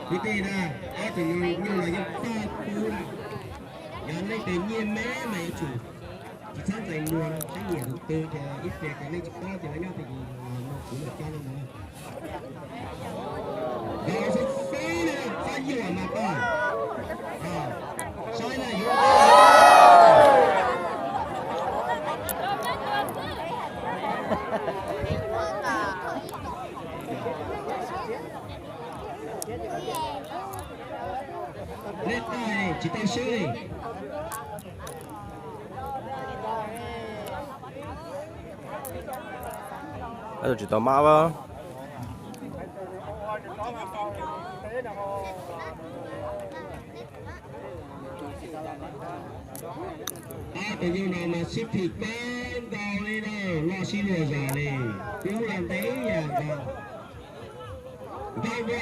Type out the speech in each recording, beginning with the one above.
Kwv tij na, ob tug nyuj no yeej tag kub na. Yog leej twg nyiaj me mas yuav tsum tsis txhob ntxeev muag no, saib nyiam tus twg ces ib pliag ces leej tsis paub tias lawv nyob twg ces los nug kuv los coj no ntag. Los xwb xwb na, txhob yuam mas koj. Saib na yuav Lej tais tsis tau swb li. Tsis tau mab. Ob tug nyuj no mas sib phim kab nkaus li na, los sib luag zos li, kub los ntev yam nkaus. Ntau dua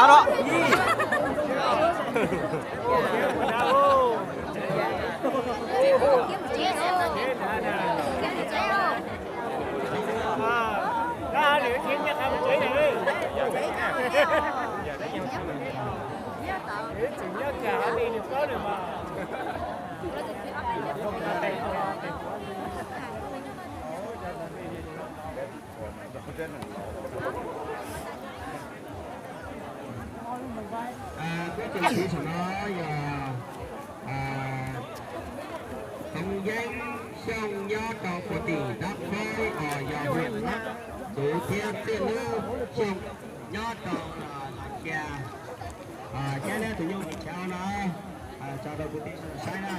lawm. Kuv tus txiv saum no yog Toob Yeeb Xyooj nyob rau puag tim Dab Peb, yog Huam Lab Tuv thiab Txiaj Lub Xyooj nyob rau Lav Kias. Thiab tus nyuj chaw no tso rau kuv tij saib na.